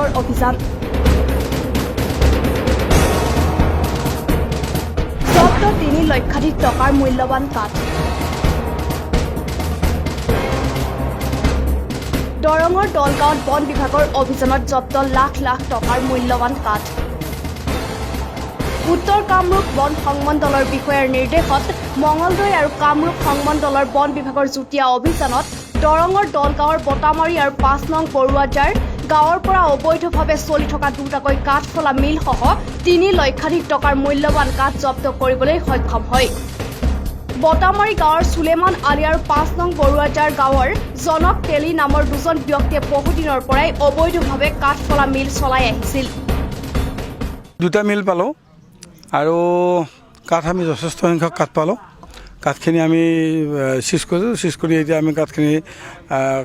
বিভাগৰ অভিযান। জব্দ 3 লক্ষাধিক টকাৰ মূল্যৱান কাঠ। দৰঙৰ দলগাঁৱত বন বিভাগৰ অভিযানত জব্দ লাখ লাখ টকাৰ মূল্যৱান কাঠ। উত্তৰ কামৰূপ বন সংমণ্ডলৰ বিষয়াৰ নিৰ্দেশত মঙলদৈ আৰু কামৰূপ সংমণ্ডলৰ বন বিভাগৰ যুটীয়া অভিযানত দৰঙৰ দলগাঁৱৰ বটামাৰী আৰু 5 নং বৰুৱাজাৰ গাঁৱৰ পৰা অবৈধভাৱে চলি থকা দুটাকৈ কাঠফলা মিলসহ 3 লক্ষাধিক টকাৰ মূল্যৱান কাঠ জব্দ কৰিবলৈ সক্ষম হয়। বটামাৰী গাঁৱৰ চুলেমান আলী আৰু 5 নং বৰুৱাজাৰ গাঁৱৰ জনক তেলী নামৰ দুজন ব্যক্তিয়ে বহুদিনৰ পৰাই অবৈধভাৱে কাঠফলা মিল চলাই আহিছিল। দুটা মিল পালোঁ আৰু কাঠ আমি যথেষ্ট সংখ্যক কাঠ পালোঁ। কাঠখিনি আমি চিজ কৰিছোঁ। চিজ কৰি এতিয়া আমি কাঠখিনি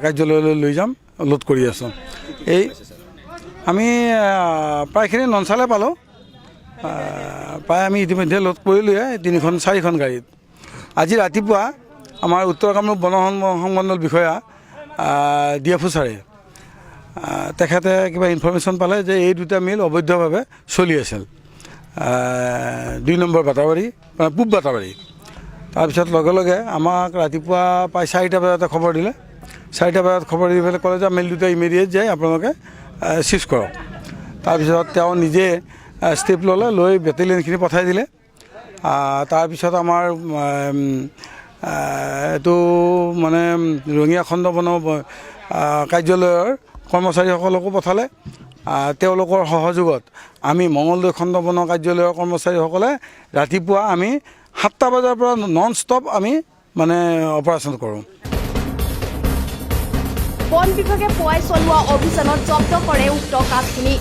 কাৰ্যালয়লৈ লৈ যাম, লোড কৰি আছোঁ। এই আমি প্ৰায়খিনি ননচালে পালোঁ। প্ৰায় আমি ইতিমধ্যে লোড কৰিলোৱে তিনিখন চাৰিখন গাড়ীত। আজি ৰাতিপুৱা আমাৰ উত্তৰ কামৰূপ বন সংমণ্ডল বিষয়া ডি এফ অ' ছাৰে তেখেতে কিবা ইনফৰ্মেশ্যন পালে যে এই দুটা মিল অবৈধভাৱে চলি আছিল 2 নম্বৰ বাটাবাৰী, মানে পূব বাটাবাৰী। তাৰপিছত লগে লগে আমাক ৰাতিপুৱা প্ৰায় 4টা বজাতে খবৰ দিলে। 4টা বজাত খবৰ দি পেলাই ক'লে যে মিল দুটা ইমিডিয়েট যায় আপোনালোকে চিজ কৰক। তাৰপিছত তেওঁ নিজে ষ্টেপ ল'লে, লৈ বেটেলিয়নখিনি পঠাই দিলে। তাৰপিছত আমাৰ এইটো মানে ৰঙিয়া খণ্ড বন কাৰ্যালয়ৰ কৰ্মচাৰীসকলকো পঠালে। তেওঁলোকৰ সহযোগত আমি মঙলদৈ খণ্ড বন কাৰ্যালয়ৰ কৰ্মচাৰীসকলে ৰাতিপুৱা আমি 7টা বজাৰ পৰা নন ষ্টপ আমি মানে অপাৰেশ্যন কৰোঁ। বন বিভাগে পুৱাই চলোৱা অভিযানত জব্দ কৰে উক্ত কাঠখিনি।